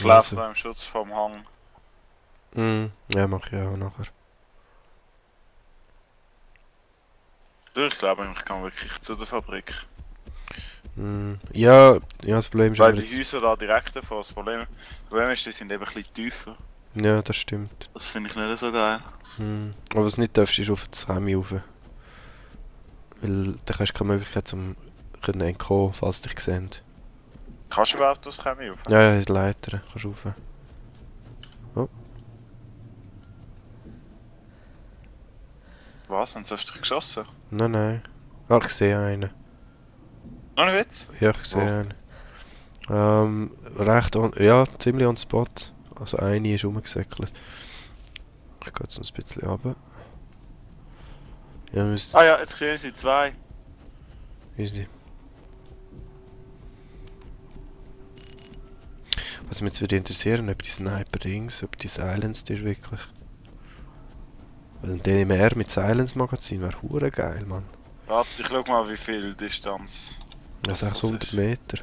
laufe da im Schutz vom Hang. Ja, mach ich auch nachher. Du, ich glaube, ich kann wirklich zu der Fabrik. Ja, ja, das Problem ist Weil aber die jetzt... Häuser da direkt davor, das Problem ist, die sind eben ein bisschen tiefer. Ja, das stimmt. Das finde ich nicht so geil. Aber was du nicht darfst, ist auf das Remi rauf. Weil da hast du keine Möglichkeit zum entkommen, falls dich sehen. Kannst du überhaupt das Chemie auf? Ja, ja, die Leiter kannst du rauf. Oh, Was? Haben sie auf dich geschossen? nein, nein. Ah, ich sehe einen. Noch ein Witz? Ja, ich sehe Wo? einen. Recht on... Ja, ziemlich on spot. Also eine ist rumgesäckelt. Ich gehe jetzt noch ein bisschen runter. Ja, müsste... Ah ja, jetzt sehen sie zwei. Easy. Was mich jetzt würde interessieren, ob die Sniper-Dings, ob die Silenced ist wirklich. Weil ein DMR mit Silence-Magazin wäre hure geil, Mann. Warte, ich schau mal, wie viel Distanz. Ja, Was das 600 ist. Meter.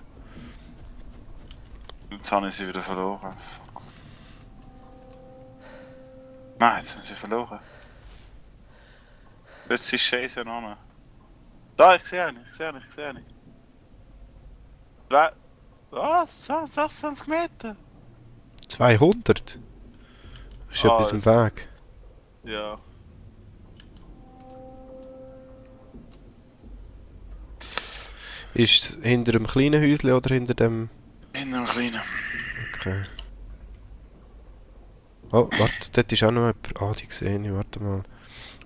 Jetzt habe ich sie wieder verloren. Nein, jetzt haben sie verloren. Jetzt ist Scheiße noch. Da, ich sehe ihn, ich sehe ihn, ich sehe ihn. Was? 26 Meter? 200? Ist etwas im Weg. Ja. Ist es hinter dem kleinen Häuschen oder hinter dem... In einem kleinen. Okay. Oh, warte, dort ist auch noch jemand. Ah, die sehe ich, warte mal.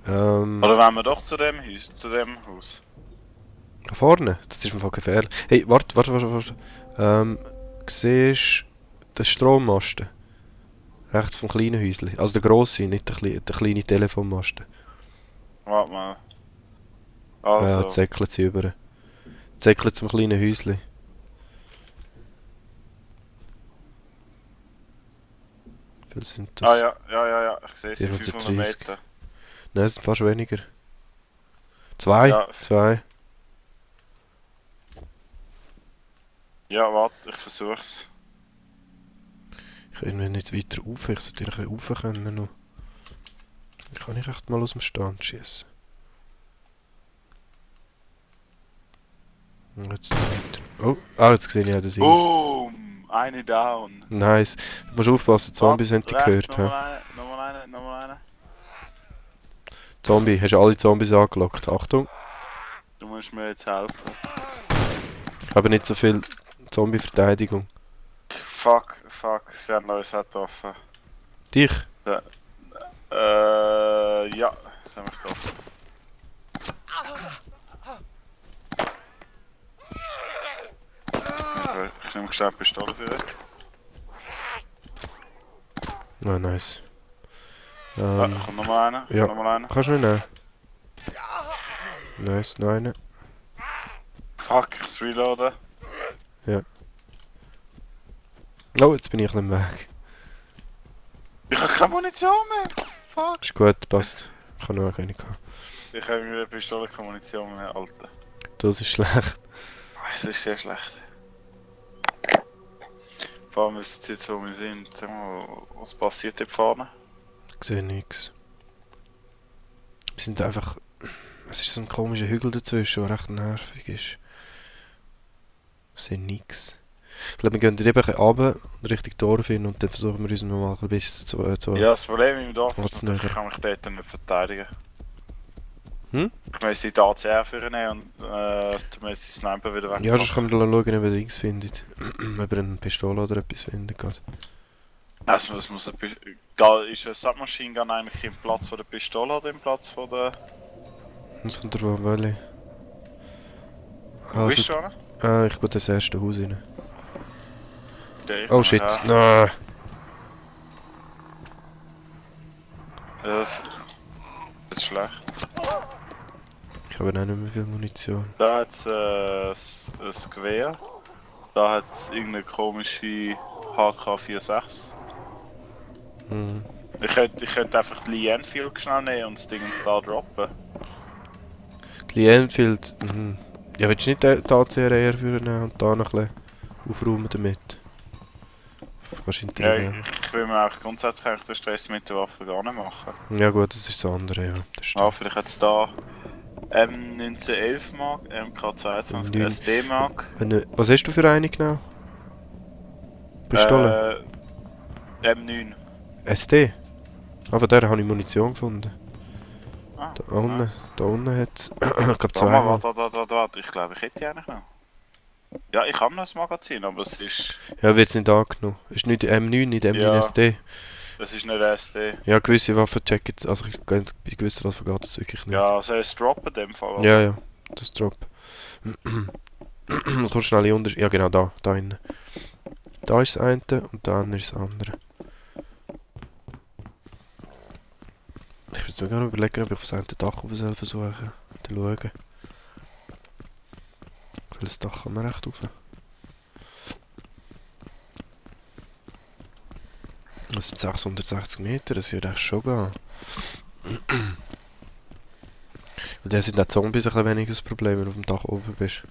Oder wollen wir doch zu dem Haus? Da vorne? Das ist einfach gefährlich. Hey, warte. Siehst du den Strommasten? Rechts vom kleinen Häuschen. Also der grosse, nicht der kleine Telefonmasten. Warte mal. Ja, Also. jetzt säckelt sie über. Säckelt zum kleinen Häuschen. Wie viel sind das? Ah ja, ich sehe sie, 500 430. Meter. Nein, es sind fast weniger. Zwei? Ja. Zwei. Ja, warte, ich versuch's. Ich kann irgendwie nicht weiter rauf. Ich sollte eigentlich rauf können noch. Kann ich echt mal aus dem Stand schießen? Jetzt weiter. Oh, jetzt sehe ich auch den Dings. Boom! Eine down. Nice. Du musst aufpassen, Zombies haben dich gehört. Nochmal eine. Zombie, hast du alle Zombies angelockt? Achtung. Du musst mir jetzt helfen. Ich habe nicht so viel Zombie-Verteidigung. Fuck, sie haben neues Set offen. Dich? Ja, sie haben mich getroffen. Ich nehme schnell die Pistole für dich. Ah, nice. Kommt nochmal einer. Ja. Nochmal einer. Kannst du nicht nehmen? Nice, noch einen. Fuck, ich muss reloaden. Oh, jetzt bin ich am Weg. Ich habe keine Munition mehr. Fuck. Ist gut, passt. Ich habe noch keine gehabt. Ich habe mit der Pistole keine Munition mehr, Alter. Das ist schlecht. Es ist sehr schlecht. Vor allem, was jetzt wo wir sind. Sag mal, was passiert hier vorne? Ich sehe nichts. Wir sind einfach... Es ist so ein komischer Hügel dazwischen, der recht nervig ist. Ich sehe nichts. Ich glaube, wir gehen dann eben runter und Richtung Dorf hin und dann versuchen wir uns noch mal ein bisschen zu... Ja, das Problem im Dorf What's ist, natürlich, ich näher? kann mich dort nicht verteidigen. Hm? Ich müsste die ACR vornehmen und dann müsste die Sniper wieder weg. Ja, sonst kann man dann schauen, ob er Dings findet. Ob er eine Pistole oder etwas findet geht. Also, es muss da ist ein Submachine Gun eigentlich im Platz von der Pistole oder im Platz von der... Was kommt drauf an, welche? Wo bist du schon? Ich gehe das erste Haus rein. Okay, ich Oh komme shit, her. nein! Ja, das ist schlecht. Ich habe auch nicht mehr viel Munition. Da hat es ein Gewehr. Da hat es irgendeine komische HK-46. Hm. Ich könnte einfach die Lee Enfield schnell nehmen und das Ding da droppen. Die Enfield... Ja, willst du nicht die ACR eher führen und da noch ein bisschen aufräumen damit? Kannst du Ja, intrigieren. ich will mir auch grundsätzlich eigentlich den Stress mit der Waffe gar nicht machen. Ja gut, das ist das andere, ja. Das Ah, stimmt. vielleicht jetzt da M1911 Mark, MK22 9. SD Mark, Was hast du für eine genau? Pistole? M9. SD? Ah, von der habe ich Munition gefunden. Ah, Unten, nice. da unten hat es, ich glaube Warte mal, zweimal. warte. Ich glaube, ich hätte die eigentlich noch. Ja, ich habe noch ein Magazin, aber es ist. Ja, wird es nicht angenommen. Ist nicht M9, nicht M9 Ja, SD. es ist nicht SD. Ja, gewisse Waffen checken, also bei gewissen Waffen geht das wirklich nicht. Ja, soll es droppen in dem Fall, Ja, oder? ja, das Drop. Du kannst schnell Unterschied. Ja, genau, da hinten. Da ist das eine und da ist das andere. Ich bin jetzt mir gerne überlegen, ob ich auf das eine Dach rauf soll versuchen. Dann schauen. Welches Dach kann man recht rauf? Das sind 660 Meter, das würde echt schon gehen. Und dann sind auch Zombies ein bisschen weniger das Problem, wenn du auf dem Dach oben bist.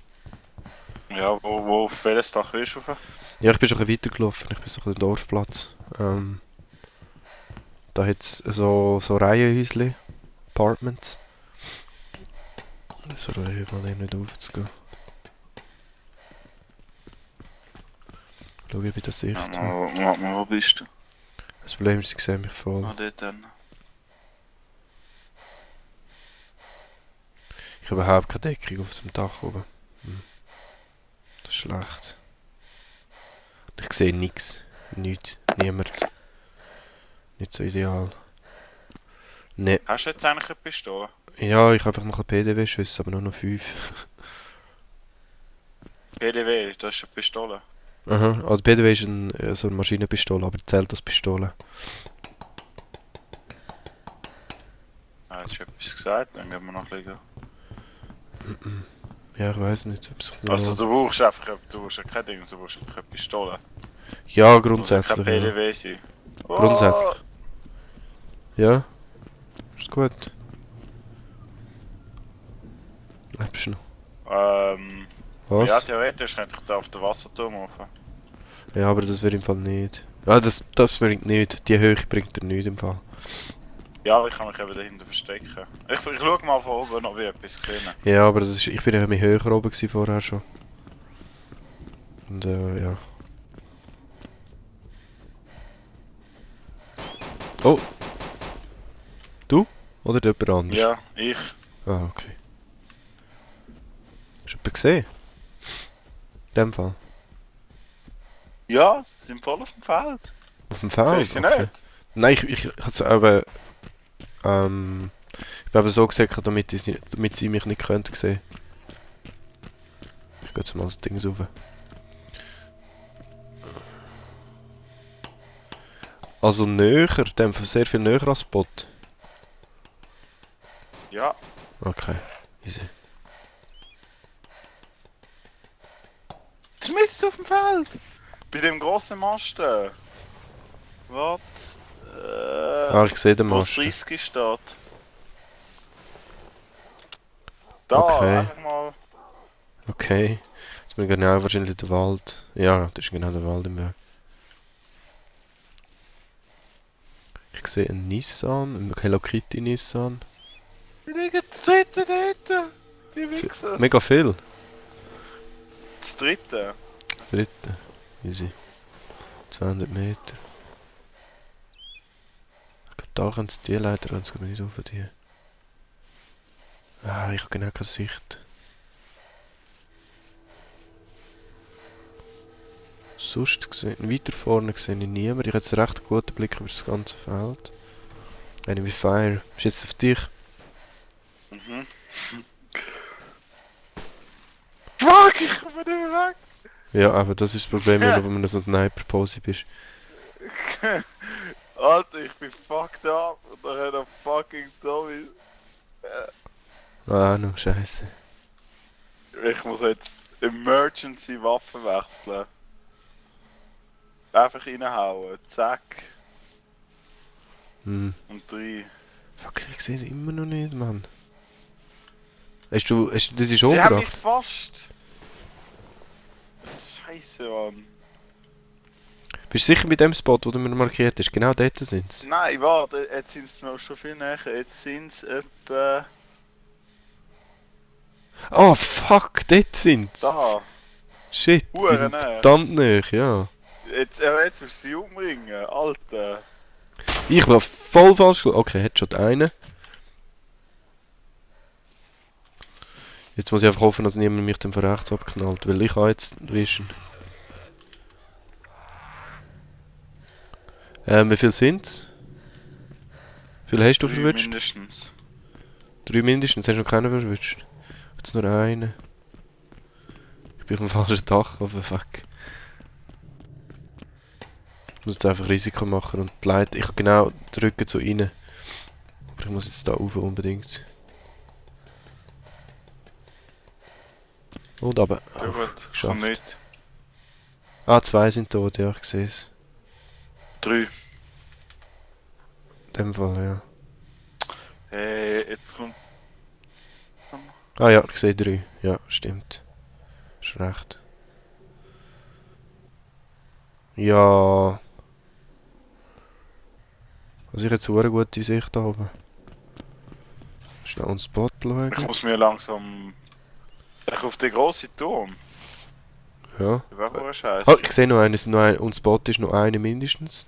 Ja, wo auf welches Dach willst du rauf? Ja, ich bin schon ein bisschen weitergelaufen, ich bin so ein bisschen am Dorfplatz. Da hat es so Reihenhäuschen, Apartments. So mal eben nicht aufzugehen. Schau, ob ich das Sicht habe. Wo bist du? Das Problem ist, sie sehen mich voll. Ah, dort dann. Ich habe überhaupt keine Deckung auf dem Dach oben. Das ist schlecht. Und ich sehe nichts. Nichts. Niemand. Nicht so ideal. Ne. Hast du jetzt eigentlich eine Pistole? Ja, ich habe einfach noch ein PDW schüsse, aber nur noch 5. PDW, das ist eine Pistole. Aha, also PDW ist so eine Maschinenpistole, aber zählt als Pistole. Ah, hast du etwas gesagt? Dann gehen wir noch ein bisschen. Ja, ich weiß nicht, ob es Also du brauchst einfach, du brauchst ja kein Ding, du brauchst einfach eine Pistole. Ja, Muss ja grundsätzlich. kein Ja. PDW sein. Grundsätzlich. Ja, ist gut. Lebst du noch? Ja, Was? theoretisch könnte ich da auf den Wasserturm rauf. Ja, aber das wird im Fall nicht. Ja, das bringt nicht. Die Höhe bringt er nicht im Fall. Ja, ich kann mich eben dahinter verstecken. Ich schau mal von oben, ob ich etwas gesehen habe. Ja, aber das ist, ich bin ja mehr höher oben gewesen vorher schon. Und ja. Oh! Du? Oder jemand anders? Ja, ich. Ah, okay. Hast du jemanden gesehen? In dem Fall. Ja, sie sind voll auf dem Feld. Auf dem Feld? Siehst du nicht? Nein, ich hab's aber. Ich habe aber so gesagt, damit sie mich nicht könnten sehen. Ich gehe jetzt mal das Ding rauf. Also näher, dem sehr viel näher als Spot. Ja. Okay, easy. Zumindest auf dem Feld! Bei dem grossen Masten. Was? Ich sehe den Wo das Mast. 30 steht. Da, Okay. einfach mal. Okay. Jetzt bin ich genau wahrscheinlich der Wald. Ja, das ist genau der Wald im Weg. Ich sehe einen Nissan, einen Hello Kitty Nissan. Wir liegen das dritte dort. Die Wichser. Mega viel. Das dritte. Das dritte. Easy. 200 Meter. Ich glaube, da können sie die Leiter, wenn es nicht auf die. Ah, ich habe genau keine Sicht. Sonst gesehen, weiter vorne sehe ich niemanden. Ich habe jetzt einen recht guten Blick über das ganze Feld. Enemy Fire. Ist jetzt auf dich? Mhm. Fuck, ich komme nicht mehr weg. Ja, aber das ist das Problem, wenn du in einer Sniper-Pose bist. Alter, ich bin fucked up und da hat er fucking Zombies. Ah, no, scheiße. Ich muss jetzt Emergency Waffen wechseln. Einfach reinhauen, zack. Hm. Und 3. Fuck, ich sehe sie immer noch nicht, Mann. Das ist Sie haben mich umgebracht? fast. Scheiße, Mann. Bist du sicher bei dem Spot, wo du mir markiert hast? Genau dort sind sie. Nein, warte, jetzt sind es noch schon viel näher. Jetzt sind es etwa... Oh fuck, dort sind sie! Da. Shit, die Hure sind näher. verdammt nahe, ja. Jetzt willst du sie umbringen, Alter. Ich war voll falsch gelaufen. Okay, Headshot einen. Jetzt muss ich einfach hoffen, dass niemand mich dann von rechts abknallt, weil ich habe jetzt Vision. Wie viel sind's? Wie viel hast du 3 verwünscht? mindestens. 3 mindestens, hast du noch keinen verwünscht? Jetzt nur einen. Ich bin auf dem falschen Dach, aber fuck. Ich muss jetzt einfach Risiko machen und die Leute, ich habe genau den Rücken zu rein. Aber ich muss jetzt da rauf unbedingt. Und aber. Ja gut, geschafft. kann nicht. Ah, 2 sind tot, ja, ich sehe es. 3. In dem Fall, ja. Hey, jetzt kommt... Ah ja, ich sehe 3. Ja, stimmt. Ist recht. Ja. Also ich jetzt eine gute Sicht da oben. Schnell einen Spot schauen. Ich muss mir langsam... Ich auf den grossen Turm. Ja. Das wäre wohl scheiße. Oh, ich sehe noch einen, es ist noch ein, und Spot ist noch eine mindestens.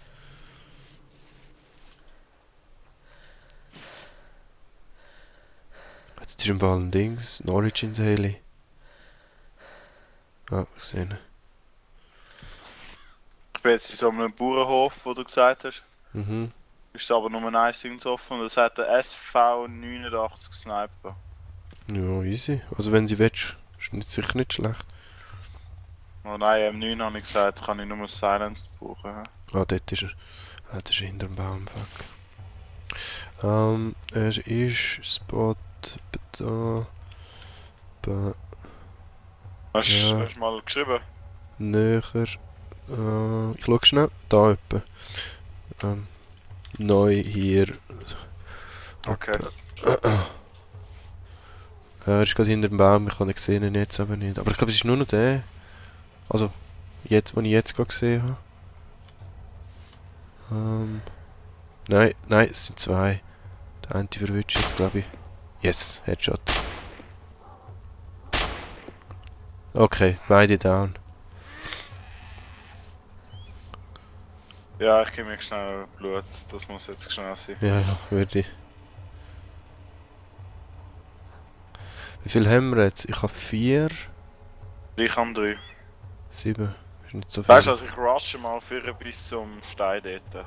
Jetzt ist im Fall ein Dings, ein Origins Heli. Ah, ich sehe ihn. Ich bin jetzt in so einem Bauernhof, wo du gesagt hast. Mhm. Ist aber nur ein Ding offen und es hat einen SV89 Sniper. Ja, easy. Also wenn sie willst, ist nicht, sicher nicht schlecht. Oh nein, M9 habe ich gesagt, kann ich nur Silence brauchen. Ah, dort ist er. Ah, das ist hinter dem Baum, fuck. Er ist Spot da. Hast Ja. du mal geschrieben? Näher. Ich schau schnell. Da etwa. Neu hier. Okay. Er ist gerade hinter dem Baum, ich kann ihn sehen jetzt aber nicht. Aber ich glaube, es ist nur noch der. Also, jetzt, den ich jetzt gerade gesehen habe. Nein, es sind 2. Der eine verwünscht jetzt, glaube ich. Yes, Headshot. Okay, beide down. Ja, ich gebe mir schnell Blut. Das muss jetzt schnell sein. Ja, würde ich. Wie viel haben wir jetzt? Ich habe 4, Ich habe 3. 7. Ist nicht so viel. Weißt du, also ich rushe mal für bis zum Stein dort.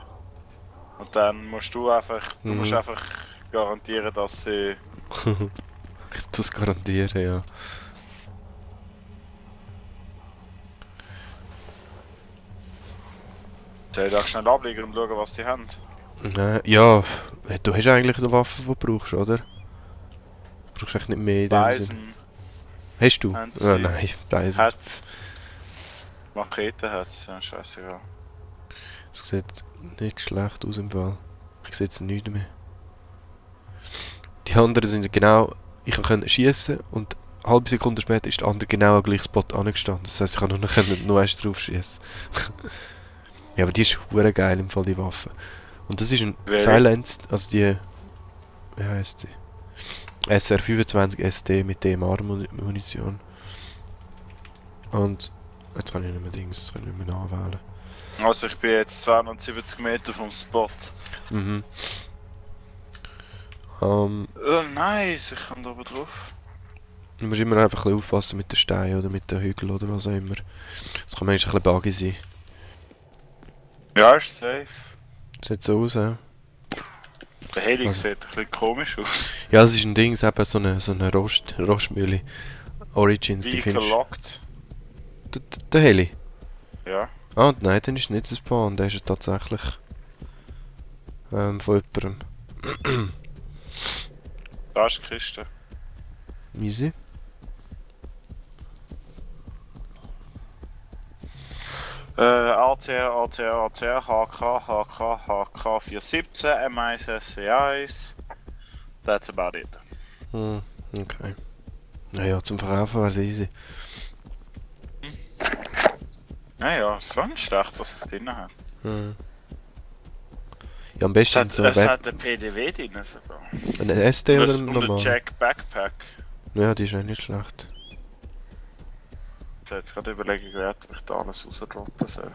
Und dann musst du einfach, du musst Mhm. einfach garantieren, dass sie... Ich das garantiere, ja. Sie darf schnell ablegen und schauen, was die haben. Nein, ja, du hast eigentlich eine Waffe, die du brauchst, oder? Du brauchst eigentlich nicht mehr in dem Sinne. Beisen Hast du? haben Ah, sie. nein, Beisen. hat... Machete hat ja scheißegal. Es sieht nicht schlecht aus im Fall. Ich sehe jetzt nichts mehr. Die anderen sind genau... Ich konnte schießen und eine halbe Sekunde später ist der andere genau am gleichen Spot angestanden. Das heisst, ich kann nur erst drauf schießen. Ja, aber die ist hure geil im Fall, die Waffe. Und das ist ein Welche? Silenced, also die... Wie heisst sie? SR25 SD mit DMR-Munition. Und... Jetzt kann ich nicht mehr Dings, kann ich nicht mehr anwählen. Also ich bin jetzt 270 Meter vom Spot. Mhm. Nice, ich kann da oben drauf. Du musst immer einfach ein bisschen aufpassen mit den Steinen oder mit den Hügeln oder was auch immer. Das kann manchmal ein bisschen buggy sein. Ja, ist safe. Sieht so aus, ja. Der Heli Also- sieht ein bisschen komisch aus. Ja, es ist ein Ding, eben so eine Rostmühle. Origins, die Vehicle findest du. locked. Der Heli? Ja. Ah, nein, dann ist es nicht das Spawn, der ist es tatsächlich von jemandem. Da ist die Kiste. Easy. ATR, HK, 417, M1, SC1. That's about it. Okay. Naja, zum Verkaufen wäre es easy. Ja, schon nicht schlecht, dass es drin hat. Hm. Ja, am besten so Es hat ein PDV drin sogar. ein SD oder Und ein normal. Jack Backpack. Ja, die ist eigentlich nicht schlecht. Ich habe jetzt gerade überlegen, ob ich da alles rausdroppen soll.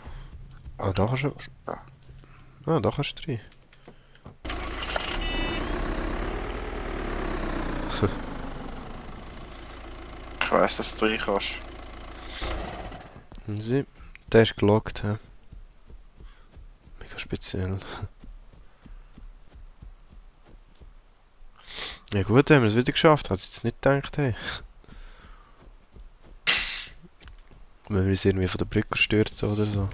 Ah, da kannst du... Ja. Ah, da kannst du rein. Ich weiss, dass du rein kannst. Sie, der ist gelockt, hä? Mega speziell. Ja gut, haben wir es wieder geschafft. Hat es jetzt nicht gedacht, hey. Wenn wir uns irgendwie von der Brücke stürzen oder so.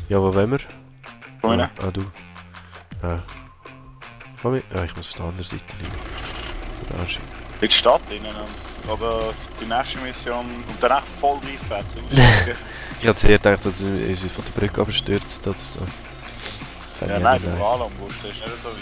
Ja, wo wollen wir? Komm rein. Ah, du. Ah. Komm ich? Ah, ich muss auf der anderen Seite rein. Arsch. In die Stadt rein oder die nächste Mission und dann echt voll reinfetzen. Aussteigen. Ich hätte sehr gedacht, dass wir uns von der Brücke abstürzen oder so. Ja, nein, du Alarm musst, das ist nicht so weit.